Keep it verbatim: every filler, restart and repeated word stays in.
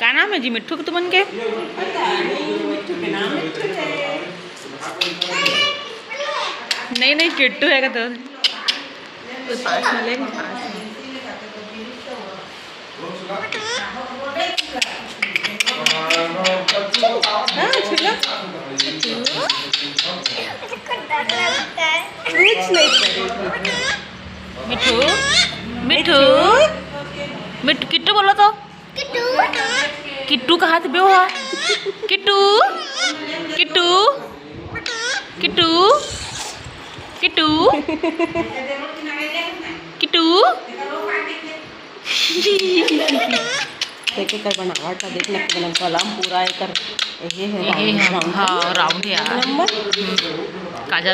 का नाम है जी मिट्ठू के तुमन के? नहीं, नहीं, किट्टू है का तो। कोई पास में ले, कोई पास में। हाँ, छू लो। कुछ नहीं करेगी। मिट्ठू, मिट्ठू, मिट्ठू, किट्टू बोलो तो। किट्टू कहाँ से बेवा? किट्टू, किट्टू, किट्टू, किट्टू, किट्टू। देख एकर बनावट ला, देख ना, एकदम कलम पूरा एकर, एहे है, एहे है, round, round। हाँ, round है यार। नंबर। काजल